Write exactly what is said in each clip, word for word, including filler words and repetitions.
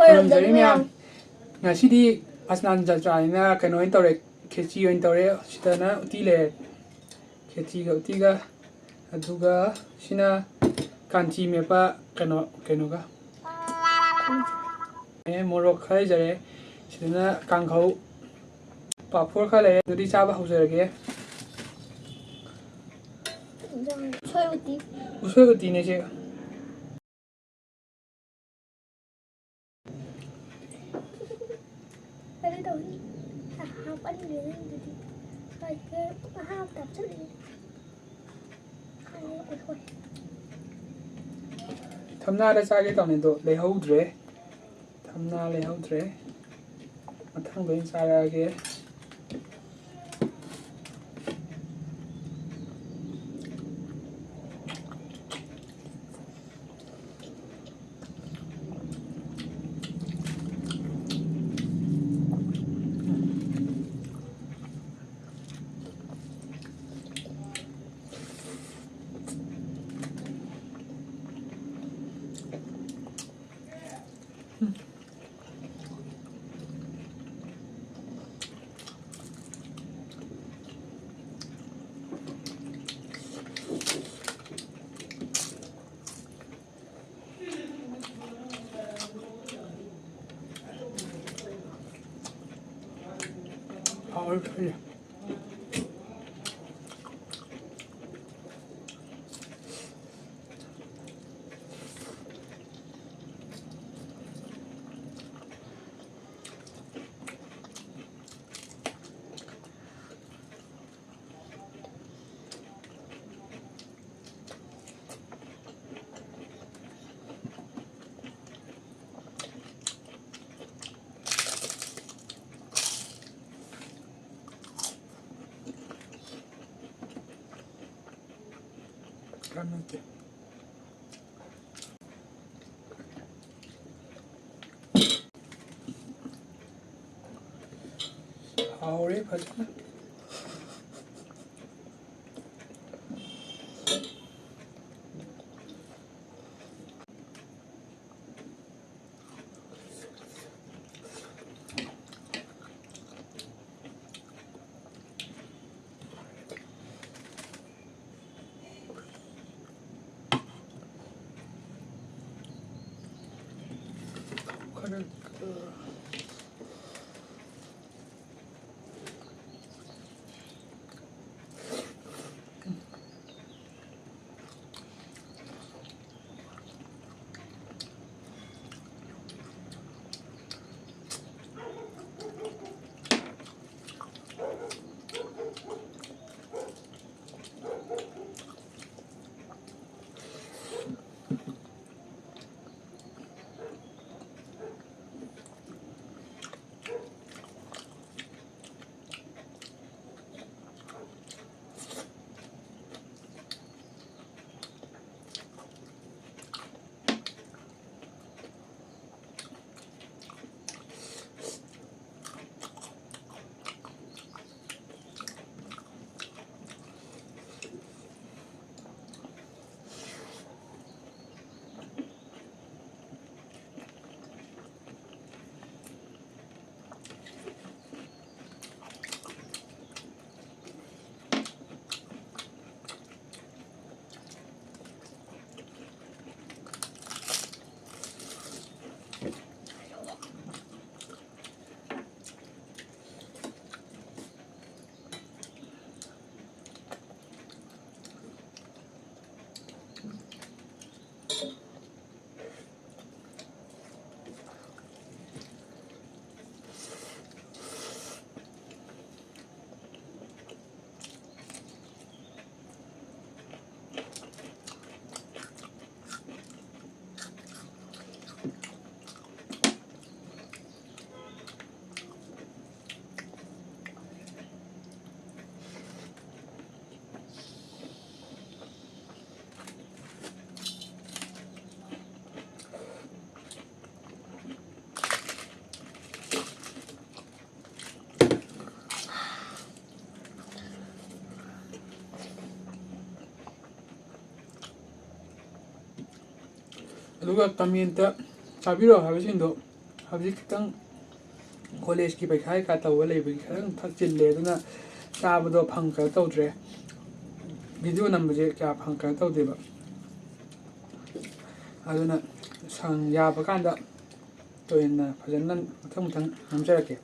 ꯈꯨꯔꯨꯝꯖꯔꯤ ꯃꯌꯥꯝ꯫ ꯉꯁꯤꯗꯤ ꯑꯁꯅꯥꯟ ꯖꯇ꯭ꯔꯥꯅꯤꯅ ꯀꯩꯅꯣ ꯑꯣꯏꯅ ꯇꯧꯔꯦ, ꯈꯦꯆꯤ ꯑꯣꯏꯅ ꯇꯧꯔꯦ꯫ ꯁꯤꯗꯅ ꯎꯇꯤ ꯂꯩꯔꯦ, ꯈꯦꯆꯤꯒ ꯎꯇꯤꯒ꯫ ꯑꯗꯨꯒ ꯁꯤꯅ ꯀꯥꯟꯆꯤ ꯃꯦꯠꯄ ꯀꯩꯅꯣ, ꯀꯩꯅꯣꯒ꯫ ꯑꯦ, ꯃꯣꯔꯣꯛ ꯈꯔ ꯂꯩꯖꯔꯦ꯫ ꯁꯤꯗꯅ ꯀꯥꯡꯍꯧ, ꯄꯥꯐꯣꯔ ꯈꯔ ꯂꯩꯔꯦ꯫ ꯑꯗꯨꯗꯤ ꯆꯥꯕ ꯍꯧꯖꯔꯒꯦ꯫ ꯎꯁꯣꯏ ꯎꯇꯤ꯫ ꯎꯁꯣꯏ ꯎꯇꯤꯅꯦ ꯁꯤ꯫ ꯀꯔꯤ ꯇꯧꯅꯤ? ꯍꯥꯞꯄꯟꯒꯦ ꯅꯪꯗꯨꯗꯤ꯫ ꯁ꯭ꯋꯥꯏꯗ ꯄꯨꯡꯍꯥꯞ ꯍꯥꯞꯆꯜꯂꯦ꯫ ꯊꯝꯅꯥꯗ ꯆꯥꯒꯦ ꯇꯧꯅꯤ, ꯑꯗꯣ ꯂꯩꯍꯧꯗ꯭ꯔꯦ꯫ ꯊꯝꯅꯥ ꯂꯩꯍꯧꯗ꯭ꯔꯦ꯫ ꯃꯊꯪꯗ ꯑꯣꯏꯅ ꯆꯥꯔꯛꯑꯒꯦ꯫ ꯍꯥꯎꯋꯦ ꯐꯩꯌꯦ꯫ ꯀꯥꯟꯅꯗꯦ꯫ ꯍꯥꯎꯔꯦ ꯐꯖꯅ꯫ ꯑꯗꯨꯒ comment ꯊꯥꯕꯤꯔꯛꯑꯣ ꯍꯥꯏꯕꯁꯤꯡꯗꯣ ꯍꯧꯖꯤꯛ ꯈꯤꯇꯪ college ꯀꯤ ꯄꯩꯈꯥ ꯀꯩꯀꯥ ꯇꯧꯕ ꯂꯩꯕꯒꯤ ꯈꯤꯇꯪ ꯊꯛꯆꯤꯜꯂꯦ, ꯑꯗꯨꯅ ꯆꯥꯕꯗꯣ ꯐꯪ ꯀꯩꯅꯣ ꯇꯧꯗ꯭ꯔꯦ, video ꯅꯝꯕꯁꯦ ꯀꯌꯥ ꯐꯪ ꯀꯩꯅꯣ ꯇꯧꯗꯦꯕ꯫ ꯑꯗꯨꯅ ꯁꯪ ꯌꯥꯕ ꯀꯥꯟꯗ ꯑꯣꯏꯅ ꯐꯖꯅ ꯃꯊꯪ ꯃꯊꯪ ꯅꯝꯖꯔꯛꯀꯦ꯫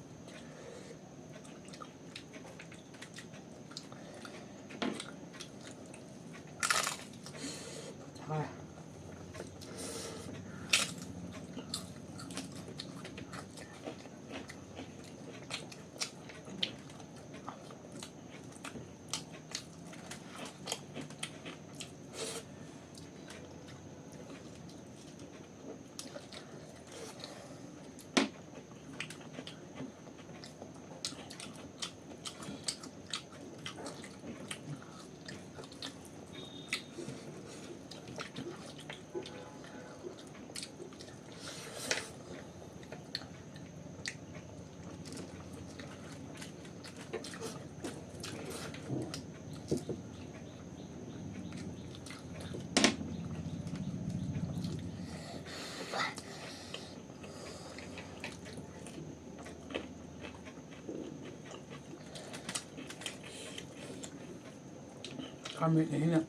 ꯈꯥꯃꯦꯟ ꯑꯁꯤꯅ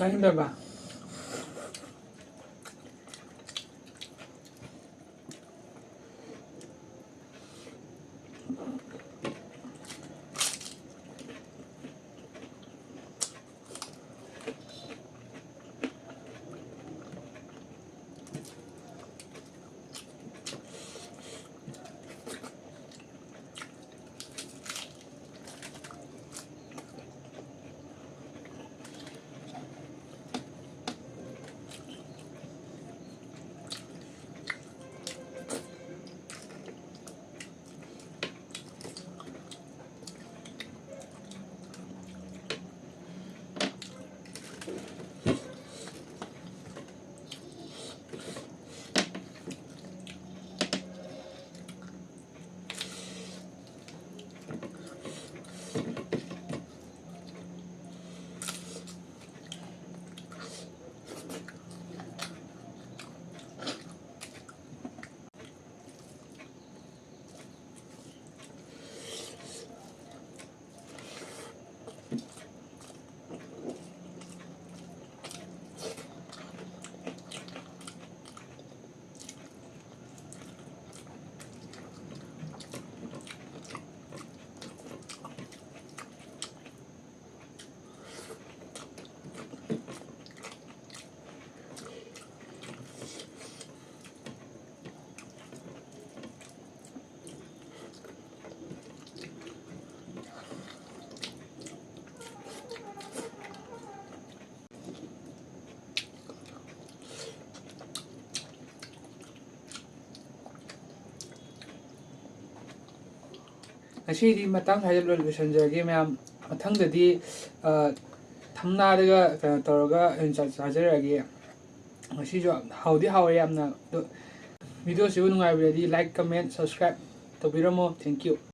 ꯆꯥꯅꯤꯡꯗꯕ꯫ ꯉꯁꯤꯗꯤ ꯃꯇꯥꯡ ꯁ꯭ꯋꯥꯏꯗ ꯂꯣꯏ-, ꯂꯣꯏꯁꯤꯟꯖꯔꯒꯦ ꯃꯌꯥꯝ꯫ ꯃꯊꯪꯗꯗꯤ, ꯑ, ꯊꯝꯅꯥꯗꯒ ꯀꯩꯅꯣ ꯇꯧꯔꯒ ꯑꯣꯏꯅ ꯆꯥ-, ꯆꯥꯖꯔꯛꯑꯒꯦ꯫ ꯉꯁꯤꯁꯨ ꯍꯥꯎꯗꯤ ꯍꯥꯎꯔꯦ ꯌꯥꯝꯅ꯫ ꯑꯗꯣ video ꯁꯤꯕꯨ ꯅꯨꯡꯉꯥꯏꯕꯤꯔꯗꯤ like, comment, subscribe ꯇꯧꯕꯤꯔꯝꯃꯣ꯫ Thank you꯫